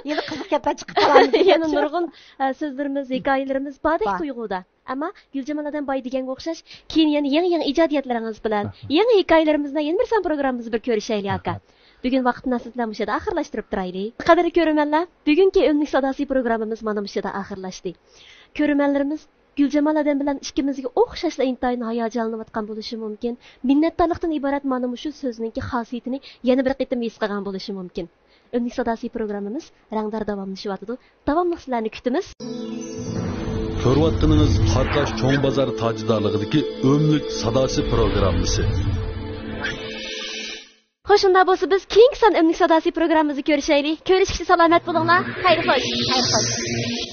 يەنە قىزىق گەپلەر چىقىپ قالامدۇ؟ يەنە نۇرغۇن، ئە، سۆزلىرىمىز، ھېكايىلىرىمىز باردەك بار. تۇيغۇدا. ئەمما گۈلجامال ئادەم باي دېگەنگە ئوخشاش، كېيىن يەنە يېڭى-يېڭى ئىجادىيەتلىرىڭىز بىلەن، رەھمەت. يېڭى ھېكايىلىرىمىزنى يەنە بىر سان پروگراممىمىزدا بىر كۆرۈشەيلى، ئاكا. رەھمەت. بۈگۈن ۋاقىتنى سىز بىلەن مۇشۇ يەردە ئاخىرلاشتۇرۇپ تۇرايلى. قەدىرلىك كۆرۈرمەنلەر، بۈگۈنكى ئۆملۈك ساداسى پروگراممىمىز مانا مۇشۇ يەردە ئاخىرلاشتى. كۆرۈرمەنلىرىمىز گۈلجامال ئادەم بىلەن ئىككىمىزگە ئوخشاشلا ئىنتايىن ھاياجانلىنىۋاتقان بولۇشى مۇمكىن. مىننەتدارلىقتىن ئىبارەت مانا مۇشۇ سۆزنىڭكى خاسىيىتىنى يەنە بىر قېتىم ھېس قىلغان بولۇشى مۇمكىن. ئۆملۈك ساداسى پروگراممىمىز رەڭدار داۋاملىشىۋاتىدۇ. داۋاملىق سىلەرنى كۈتىمىز. كۆرۈۋاتقىنىڭىز قاراقاش چوڭ بازار تاجدارلىقىدىكى ئۆملۈك ساداسى پروگراممىسى. خوش، شۇنداق بولسا بىز كېيىنكى سان ئۆملۈك ساداسى پروگراممىمىزدا كۆرۈشەيلى. كۆرۈشكىچە سالامەت بولۇڭلار. خەير خوش. خەير خوش.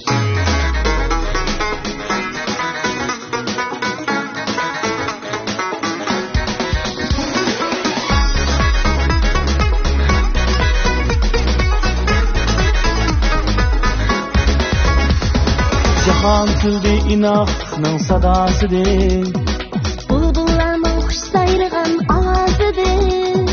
كۈلدى ئىناقلىقنىڭ ساداسىدىن. بۇلبۇللارنىڭ خۇش سايرىغان ئاۋازىدىن.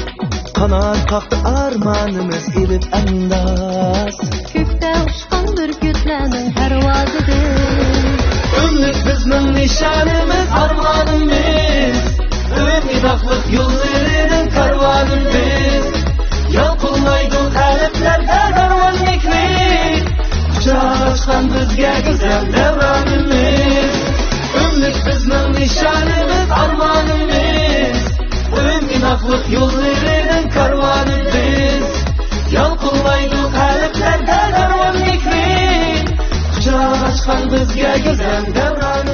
قانات قاقتى ئارمانىمىز ئېلىپ ئەنداز. كۆكتە ئۇچقان بۈركۈتلەرنىڭ پەرۋازىدىن. ئۆملۈك بىزنىڭ نىشانىمىز، ئارمانىمىز. ئۆمىداقلىق يوللىرىنىڭ كارۋانىمىز. يالقۇنلايدۇ قەلبلەردە دەۋران مېھرى. قۇچاق ئاچقان بىزگە گۈزەل دەۋرانىمىز. ئۆملۈك بىزنىڭ نىشانىمىز، ئارمانىمىز. ئۆمىداقلىق يوللىرىنىڭ كارۋانىمىز. يالقۇنلايدۇ قەلبلەردە دەۋران مېھرى. قۇچاق ئاچقان بىزگە گۈزەل دەۋرانىمىز.